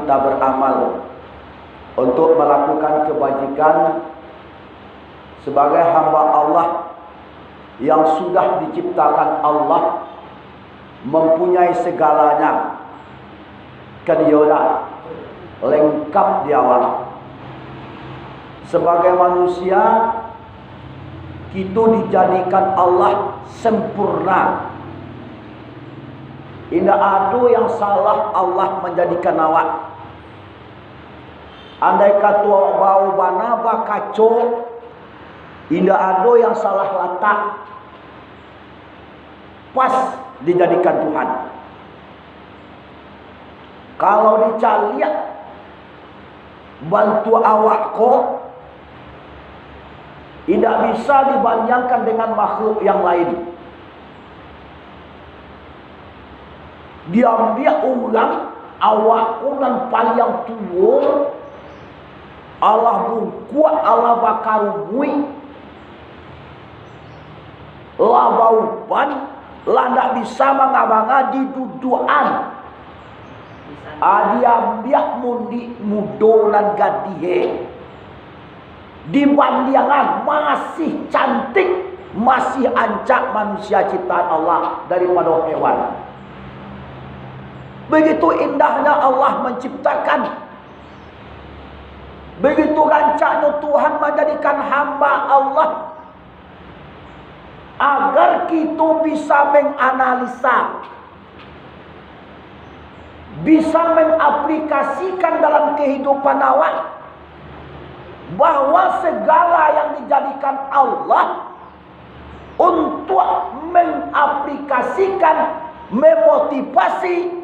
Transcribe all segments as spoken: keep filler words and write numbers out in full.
kita beramal untuk melakukan kebajikan sebagai hamba Allah yang sudah diciptakan Allah, mempunyai segalanya, kan iyo lah, lengkap di awak. Sebagai manusia, kito dijadikan Allah sempurna. Indak ado yang salah Allah manjadikan awak. Andai kato bao bana bakaco, indak ado yang salah latak, pas dijadikan Tuhan. Kalau dicaliak bantuak awak ko, indak bisa dibandiangkan dengan makhluk yang lain. Diambiak urang, awak ko nan paliang tuo, alah bungkuak, alah bakarubuik, lah bauban, lah ndak bisa manga-manga di duduakan. Ah, diambiak mundik mudo nan gadih, eh. Dibandiangan masih cantik, masih ancak manusia ciptaan Allah daripado hewan. Begitu indahnya Allah manciptakan. Begitu rancaknyo Tuhan manjadikan hamba Allah, agar kito bisa menganalisa, bisa mengaplikasikan dalam kehidupan awak, bahwa segala yang dijadikan Allah untuk mengaplikasikan, memotivasi,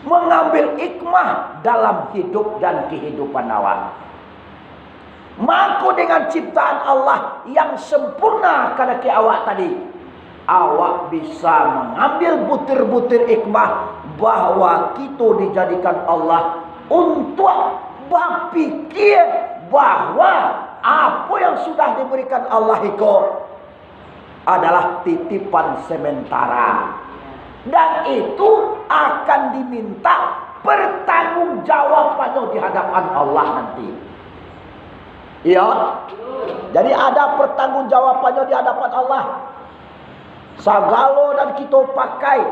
mengambil hikmah dalam hidup dan kehidupan awak. Mako, dengan ciptaan Allah yang sempurna kadake awak tadi, awak bisa mangambil butir-butir hikmah bahwa kito dijadikan Allah untuak bapikir bahwa apo yang sudah diberikan Allah iko adalah titipan sementara, dan itu akan diminta pertanggungjawabannyo di hadapan Allah nanti. Iyo. Jadi, ada pertanggungjawabannyo di hadapan Allah. Sagalo nan kito pakai,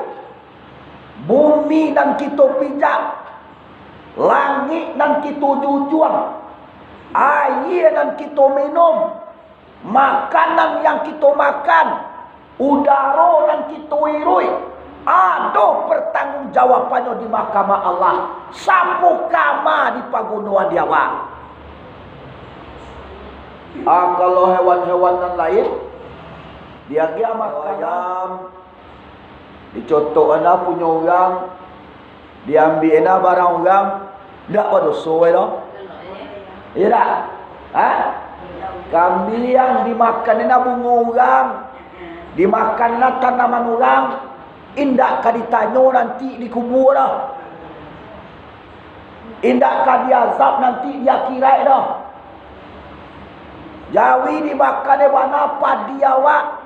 bumi nan kito pijak, langik nan kito jujuang, aia nan kito minum, makanan yang kito makan, udaro nan kito iruik, ado pertanggungjawabannyo di mahkamah Allah. Sapo kama dipagunoan di awak? Ah, kalau hewan-hewan nan lain, diagiah makan ayam, dicotok anak punyo urang, diambiak anak barang urang, ndak badoso, eh, doh? Iyo ndak? Ha? Kambiang dimakan anak bungo urang, dimakan anak tanaman urang, indak ka ditanyo nanti di kubua doh. Indak ka diazab nanti di akhirat doh. Jawi dimakan dek bana padi awak,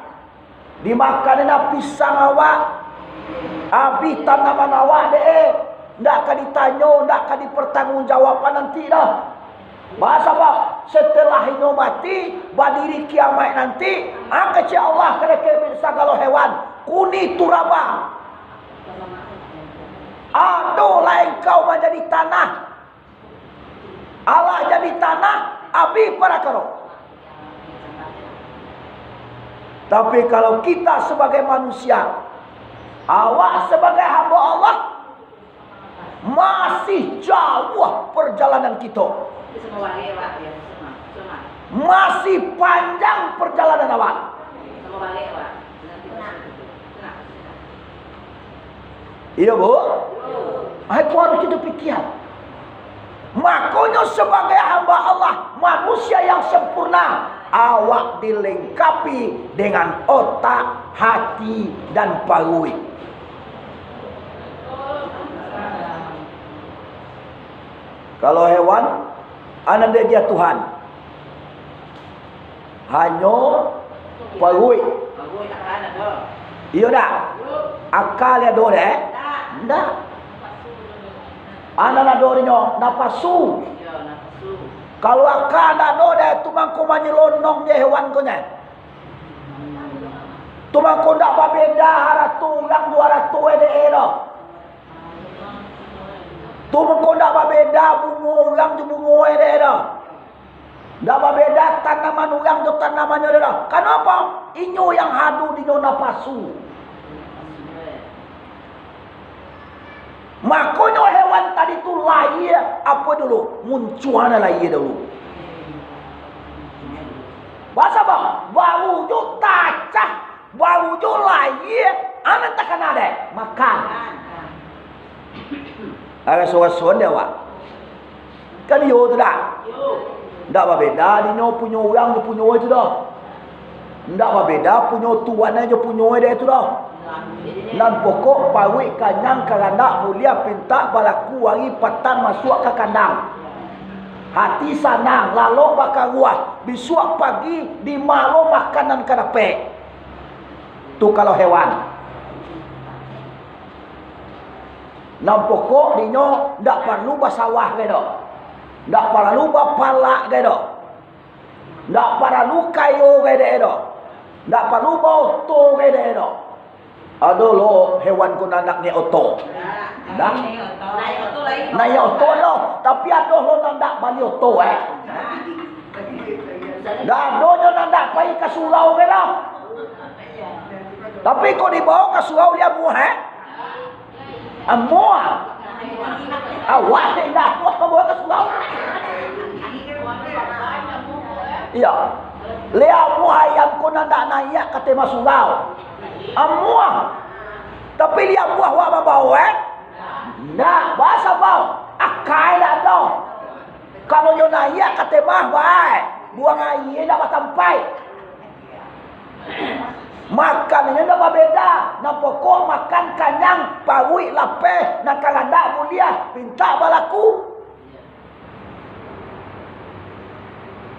dimakan dek nan pisang awak, abih tanaman awak dek, ndak ka ditanyo, ndak ka dipertanggungjawabkan nanti doh. Baa sabab, setelah inyo mati, badiri kiamaik nanti, ah, kecek Allah kadake sagalo hewan, kuni turaba. Adolah engkau manjadi tanah. Alah jadi tanah, abih parakaro. Tapi kalau kita sebagai manusia, awak sebagai hamba Allah, masih jauah perjalanan kito. Masih panjang perjalanan awak. Iyo, Bu? Ah, itu harus kita pikir. Makonyo, sebagai hamba Allah, manusia yang sempurna, awak dilengkapi dengan otak, hati, dan paruik. Kalau hewan, anak dia Tuhan. Hanyo paruik. Iyo ndak? Aka ado dek? Ndak. Anan ado dinyo napasu. Kalau aka ndak ado deh, tu mangko manyelonong je hewan ko nyo. Tu mangko ndak babeda harato urang jo harato e dek e doh. Tu mangko ndak babeda bungo urang jo bungo e dek e doh. Ndak babeda tanaman urang jo tanamannyo dek e doh. Kanapo? Inyo yang ado dinyo napasu. Makonyo hewan tadi tu lahia apo dulu? Muncuanyo lahia dulu. Baa sabab? Baru jo tacah, baru jo lahia, anan takana deh, makan. Raso-rasoan dek awak. Kan iyo tu dak? Ndak babeda dinyo punyo urang jo punyo e tu doh. Ndak babeda punyo tuan e jo punyo e dek e tu doh. Nan pokok paruik kanyang, karandak buliah, pintak balaku, ari patang masuak ka kandang. Hati sanang, lalok bakaruah, bisuak pagi dima lo makanan ka dapek. Tu kalau hewan. Nan pokok dinyo ndak paralu basawah gai doh. Ndak paralu bapalak gai doh. Ndak paralu kayo gai dek e doh. Ndak paralu baoto gai dek e doh. Ado lo hewan ko nan ndak naiak oto? Ndak. Naiak oto doh, tapi ado lo nan ndak bali oto, eh. Ndak ado nyo nan ndak pai ka surau gai doh. Tapi kok dibawa ka surau, lai amuah, eh? Amuah. Awak indak amuah bawa ka surau. Iyo. Lai amuah ayam ko nan ndak naiak ka ateh surau. Amuah. Tapi lai amuah awak mambawa, eh? Ndak, baa sabab? Akai ndak ado. Kalau nyo naiak ka ateh, bae. Buang aia ndak batampaik. Makannyo indak babeda, nan pokok makan kanyang, paruik lapeh, nan karandak buliah, pintak balaku.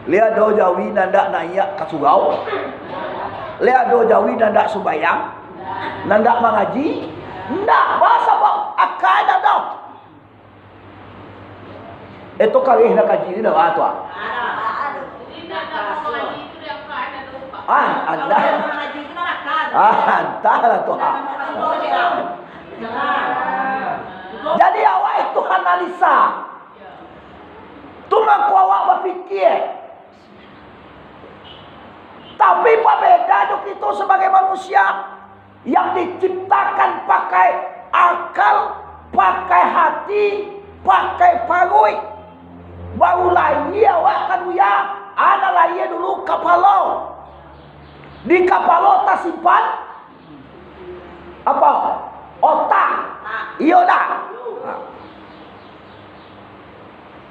Lai ado jawi nan ndak naiak ka surau? Lai ado jawi nan ndak sumbayang? Nan ndak mangaji? Ndak, baa sabab? Akai ndak ado. Eh, tu kareh nak kaji ni dah, ah, tu, ah. Ah, anda. Ah, antahlah tu, ah. Jadi, awak itu analisa. Tu mangko awak bapikia. Tapi, babeda jo kito sabagai manusia yang diciptakan pakai akal, pakai hati, pakai paruik. Baru lahia awak ka dunia, anak lahia dulu kapalo. Di kapalo tasimpan apo? Otak. Iyo dak?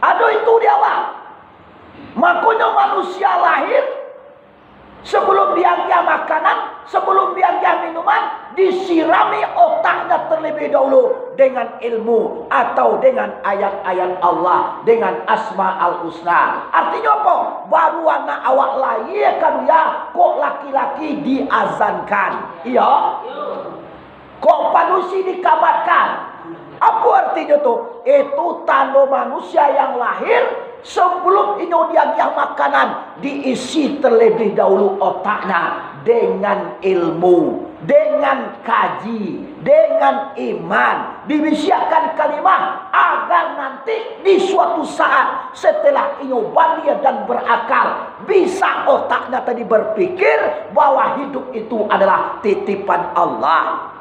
Ado itu di awak. Makonyo manusia lahir, sebelum diagiah makanan, sebelum diagiah minuman, disirami otaknya terlebih dahulu dengan ilmu atau dengan ayat-ayat Allah, dengan Asmaul Husna. Artinyo apo? Baru anak awak lahia ka dunia, kok laki-laki diazankan. Iyo. Kok padusi dikamatkan? Apo artinyo tu? Itu tando manusia yang lahir, sebelum inyo diagiah makanan, diisi terlebih dahulu otaknya dengan ilmu, dengan kaji, dengan iman, dibisiakkan kalimah, agar nanti di suatu saat setelah inyo balia dan berakal, bisa otaknya tadi berpikir bahwa hidup itu adalah titipan Allah.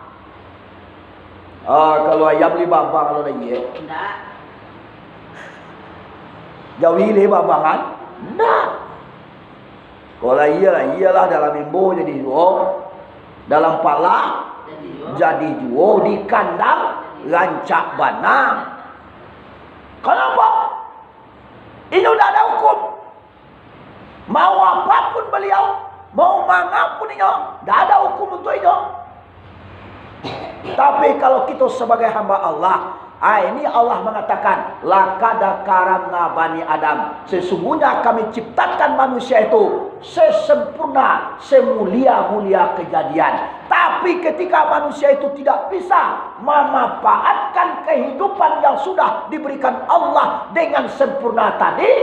Ah, kalau ayam lai babang kalau lahia? Ndak. Jawi lai babang, kan? Ndak. Kalau lahia, lahialah dalam imbo jadi juo, dalam palak jadi juo, di kandang rancak bana. Kanapo? Inyo ndak ado hukum. Mau apapun baliau, mau manga pun inyo, ndak ado hukum untuak inyo. Tapi kalau kito sabagai hamba Allah, Ah, ini Allah mengatakan, "Laqad karamna bani Adam." Sesungguhnya Kami ciptakan manusia itu sesempurna, semulia-mulia kejadian. Tapi ketika manusia itu tidak bisa memanfaatkan kehidupan yang sudah diberikan Allah dengan sempurna tadi,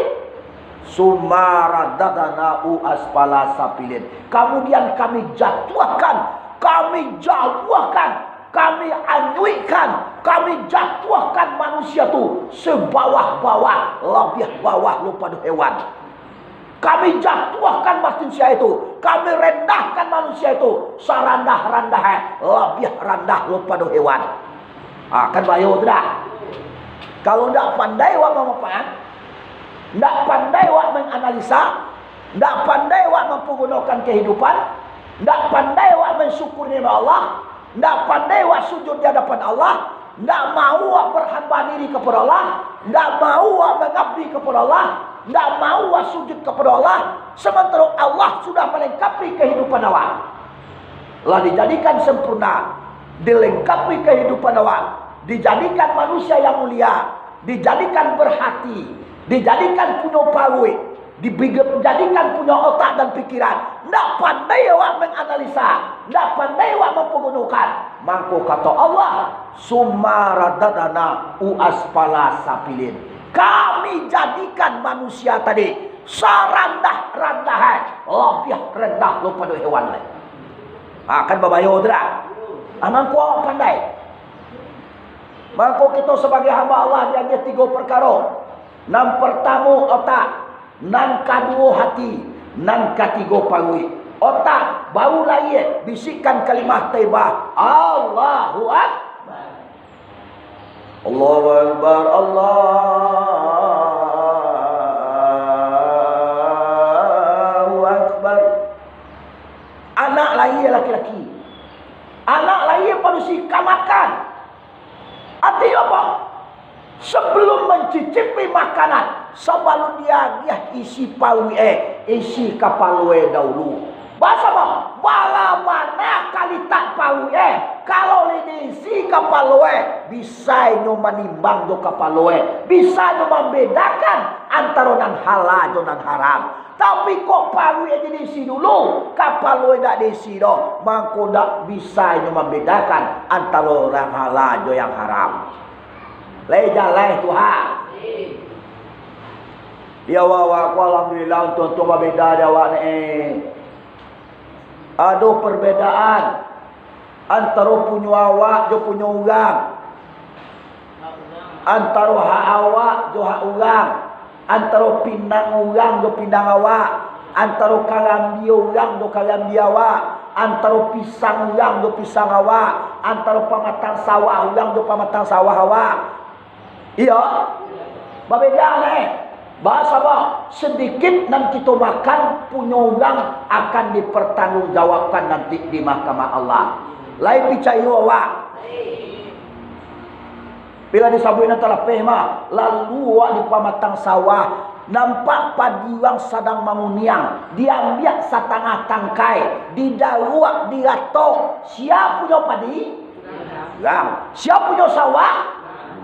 "Summa radadnahu asfala safilin." Kemudian Kami jatuhkan, Kami jauhkan, Kami anyuikkan, Kami jatuhkan manusia tu sebawah-bawah, labiah bawah lo pado hewan. Kami jatuhkan manusia itu, Kami rendahkan manusia itu sarandah-randah, labiah randah lo pado hewan. Ah, kan bahayo tu dah. Kalau ndak pandai awak mamapaat, ndak pandai awak menganalisa, ndak pandai awak mampugunokan kehidupan, ndak pandai awak mensyukuri nikmat Allah, ndak pandai awak sujud di hadapan Allah, ndak mau awak berhamba diri kepada Allah, ndak mau awak mengabdi kepada Allah, ndak mau awak sujud kepada Allah, sementara Allah sudah melengkapi kehidupan awak. Lah dijadikan sempurna, dilengkapi kehidupan awak, dijadikan manusia yang mulia, dijadikan berhati, dijadikan punyo paruik, dijadikan punyo otak dan pikiran, ndak pandai awak menganalisa, ndak pandai awak mampugunokan, mangko kato Allah, "Summa radadnahu asfala safilin." Kami jadikan manusia tadi sarandah-randah, labiah rendah lo pado hewan lai. Ha, kan babayo tu dah. Ha, mangko awak pandai. Mangko kito sabagai hamba Allah diagiah tigo parkaro. Nan partamo otak, nan kaduo hati, nan katigo paruik. Otak baru lahia, bisikkan kalimah thaibah, Allahu Akbar. Allahu Akbar, Allahu Akbar. Anak lahia laki-laki. Anak lahia padusi ka makan. Artinyo apo? Sabalun mancicipi makanan, sabalun diagiah isi paruik e, isi kapalo e daulu. Basabab, bala bana kalitak paruik e, kalau lah diisi kapalo e, bisa inyo manimbang jo kapalo e, bisa inyo mambedakan antaro nan halal jo nan haram. Tapi kok paruik e diisi dulu, kapalo e indak diisi doh, mangko indak bisa inyo mambedakan antaro nan halal jo nan haram. Lai jaleh tu ha. Di awak-awak ko, alhamdulillah, untuang-untuang babeda di awak ni, eh. Ado parbedaan antaro punyo awak jo punyo urang, antaro hak awak jo hak urang, antaro pinang urang jo pinang awak, antaro karambia urang jo karambia awak, antaro pisang urang jo pisang awak, antaro pamatang sawah urang jo pamatang sawah awak. Iyo, babeda neh. Basabab sadikit nan kito makan punyo urang akan dipartanggungjawabkan nanti di mahkamah Allah. Lai picayo awak? Bila disabuik nan talapeh mah, lalu awak di pamatang sawah, nampak padi urang sadang manguniang, diambiak satangah tangkai, didaruak, diratok. Sia punyo padi? Urang. Sia punyo sawah?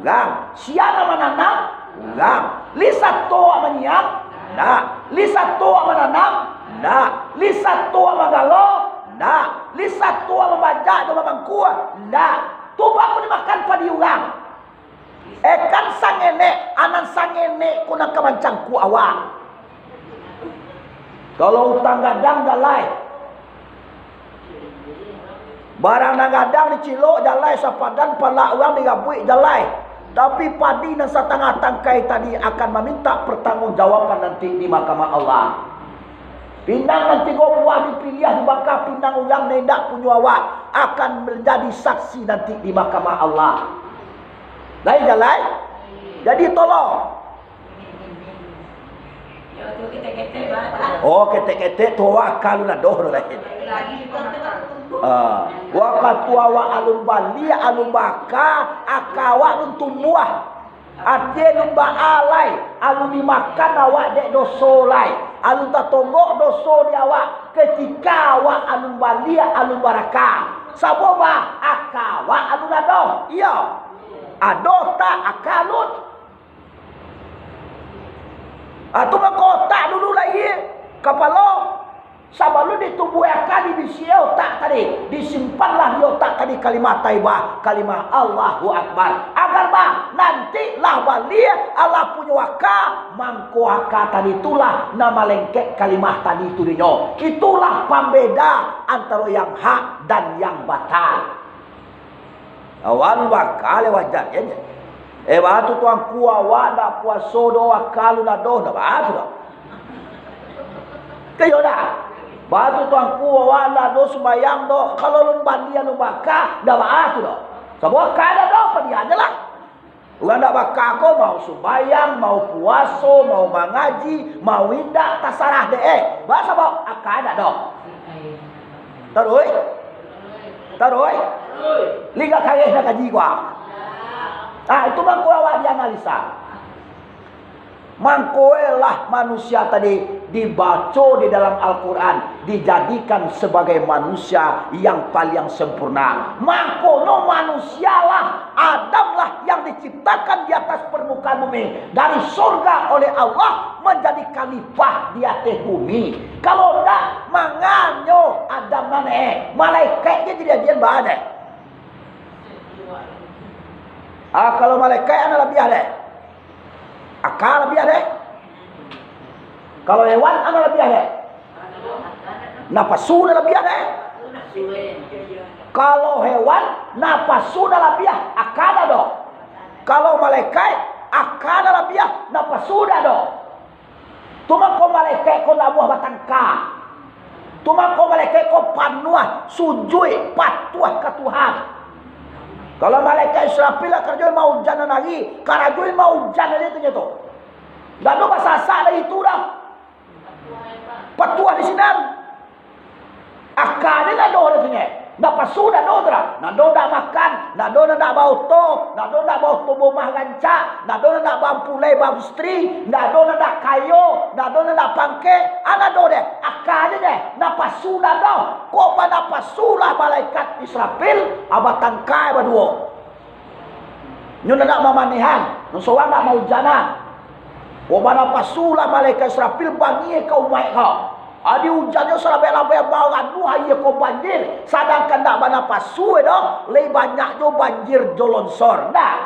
Urang. Sia nan mananam? Urang. Lai sato awak manyiam? Ndak. Lai sato awak mananam? Ndak. Lai sato awak manggalo? Ndak. Lai sato awak mambajak jo mamangkua? Ndak. Tu baa kok dimakan padi urang? Eh, kan sangenek, anan sangenek ko nan ka mancangkuak awak. Kalau utang gadang, jalai. Barang nan gadang dicilok, jalai, sapadan palak urang dirabuik, jalai. Tapi padi nan satangah tangkai tadi akan mamintak partanggungjawaban nanti di mahkamah Allah. Pinang nan tigo buah dipiliah dibaka pinang urang nan indak punyo awak, akan manjadi saksi nanti di mahkamah Allah. Lai jalai? Jadi tolong. Oh, ketek-ketek tu awak aka alun ado tu lain. Ah, wakatu awak alun baliak, alun baka, aka awak alun tumbuah. Ati alun baa lai, alun dimakan awak dek doso lai, alun tatonggok doso di awak, ketika awak alun baliak, alun baraka. Sabab aka awak alun ado. Iyo. Ado otak, aka alun. Ah, tu mangko otak dulu lahia, kapalo. Sabalun ditubuah aka, dibisiak otak tadi, disimpanlah di otak tadi kalimah taibah, kalimah Allahu Akbar. Agar bah, nanti lah baliak, alah punyo aka, mangko aka tadi tu lah nan malengkek kalimah tadi tu dinyo. Itulah pambeda antaro yang hak dan yang batal. Awan baka lewat jalan. Eh, baa tu tuangku, awak ndak puaso doh, aka alun ado, ndak baa tu doh. Ka iyo ndak? Baa tu tuangku, awak ndak ado sumbayang doh, kalau alun baliak alun baka, ndak baa tu doh. Sabab aka ndak ado, padiahnyo lah. Urang ndak baka ko mau sumbayang, mau puaso, mau mangaji, mau indak, tasarah dek e. Baa sabab? Aka ndak ado. Taruih. Taruih. Lingga kareh nak kaji ko. Ah, itu mangko awak dianalisa. Mangko lah manusia tadi dibaco di dalam Al-Quran, dijadikan sebagai manusia yang paling sempurna. Mangkonyo manusialah, Adamlah yang diciptakan di atas permukaan bumi dari surga oleh Allah menjadi khalifah di ateh bumi. Kalau ndak, manganyo Adam nan, eh, malaikat je dijadian bahan, eh. Ah, kalau malaikat anak labiah deh. Aka labiah deh. Kalau hewan anak labiah deh. Napasu nan labiah deh. Kalau hewan, napasu nan labiah, aka dak doh. Kalau malaikat, aka nan labiah, napasu dak doh. Tu mangko malaikat ko nabuah batangka. Tu mangko malaikat ko panuah sujuik patuah ka Tuhan. Kalau malaikat Israfil lah karajo maujan nan ari, karajo maujan aja tu nyo tu. Dak ado basasak dari itu dah. Patuah di sinan. Aka ni nado dah tu nyo. Ndak pasu ndak ado tu dah. Nado ndak makan, nado ndak baoto, nado ndak baoto rumah rancak, nado ndak baampulai baistri, nado ndak kayo, nado ndak pangkek, ah nado deh. Aka ni deh, ndak pasu ndak ado. Kok ba ndak pasu lah malaikat Israfil, ah batangka baduo. Nyo ndak mamanehan, nyo sorang ndak maujanan. Kok ba ndak pasu lah malaikat Israfil bangih ka umaik ko. Adi ujannyo salabek-labek baranuah aia ko banjir, sadangkan ndak ba ndak pasu doh, lai banyak jo banjir jo lonsor. Ndak?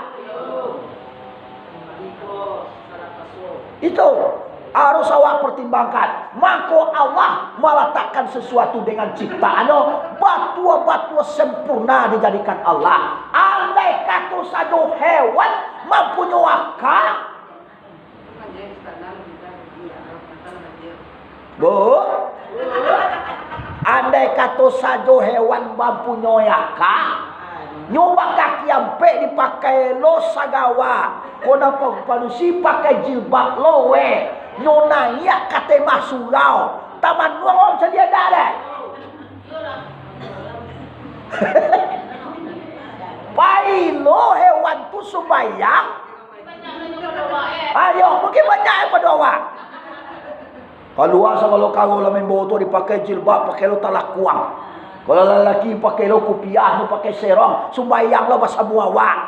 Itu harus awak pertimbangkan. Mangko Allah malatakkan sesuatu dengan ciptaan-Nyo, batua-batua sempurna dijadikan Allah. Andai kato sajo hewan mampunyo aka, Bu, andai kato sajo hewan mampunyoi aka, nyo bakaki ampek dipakai lo sagawa, ko nan pa-, padusi pakai jilbab lo weh, nyo naiak ka ateh surau, tamanuang awak macam dia dak deh? Pai lo hewan tu sumbayang, Ayo, mungkin banyak yang pado awak. Kalua sagalo karo lah main boto, dipakai jilbab, pakai lo talakuang. Kalau lalaki pakai lo kupiah, lo pakai serong, sumbayang lo basamo awak.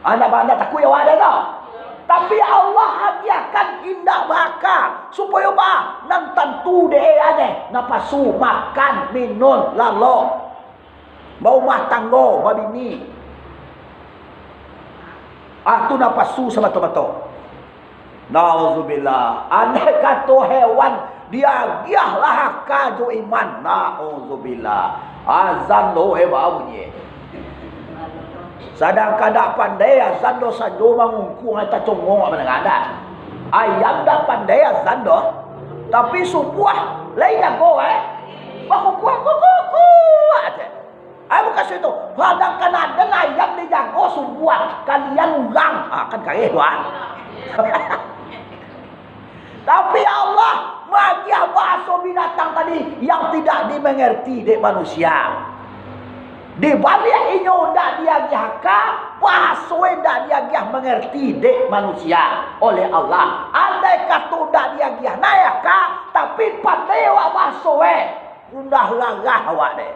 Anak banda takuik awak dah tu. Tapi Allah agiahkan indak baka, supayo ba nan tantu dek e, napasu, makan, minun, lalok. Barumah tanggo, babini. Ah, tu napasu samato-mato. Nauzubillah. Andai kato hewan diagiah lah aka jo iman. Nauzubillah. Azan lo, eh, babunyi. Sadangkan dak pandai azan do sajo mangungkuang, eh, tacongok manangah dak. Ayam dak pandai azan do. Tapi subuah lai jago, eh. Bakukua, kukukua aja. Ai, mukasuik tu, sadangkan aden ayam dijago subuah, kalian urang, ah, kan kareh tu, ah. Tapi Allah magiah bahaso binatang tadi yang tidak dimengerti dek manusia. Di baliak inyo ndak diagiah aka, bahaso e ndak diagiah mangerti dek manusia oleh Allah. Andai kato ndak diagiah naiak aka, tapi pandai awak bahaso e, gundah rarah awak dek.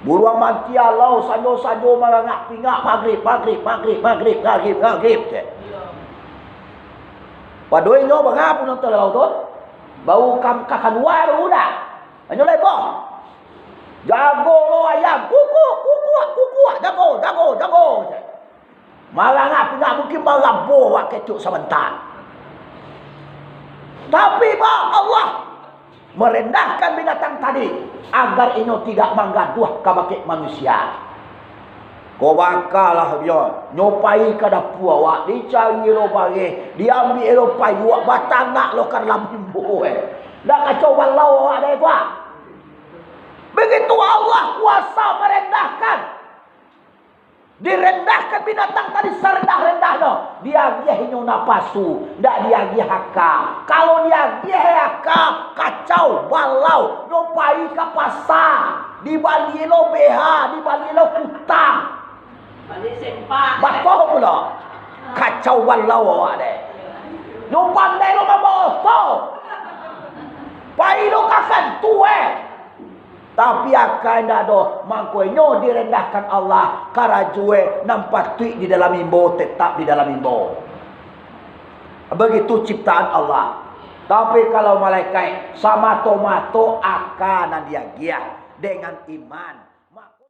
Buruang manti alau, sanjo-sanjo marangak pingak, magrib, magrib, magrib, magrib, magrib, magrib, cek. Pado inyo bangah pun nonton alau tu. Bau kam-, ka kalua tu dah. Inyo leboh. Jago lo ayam. Kukuk, kukuk, kukuk. Jago, jago, jago, cek. Marangak pingak mungkin marabo wak ketek sabanta. Tapi, ba, Allah merendahkan binatang tadi, agar inyo tidak manggaduah kabake manusia. Ko bakalah bian, nyo pai ka dapua awak, dicari lo bareh, diambiak lo payuak, batanak lo ka dalam imbo, eh. Ndak kacau balau awak dek tu, ah. Begitu Allah kuasa merendahkan. Direndahkan binatang tadi sarendah-rendahnyo. Diagiah inyo napasu, ndak diagiah aka. Kalau diagiah aka, kacau, balau, nyo pai ka pasa, dibali lo B H, dibali lo kutang. Bako pulo. Kacau balau awak deh. Nyo pandai lo mambao oto. Pai lo ka kantua, eh. Tapi aka indak doh, mangko inyo direndahkan Allah, karajoe nan patuik di dalam imbo tetap di dalam imbo. Begitu ciptaan Allah. Tapi kalau malaikat, samato-mato aka nan diagiah dengan iman.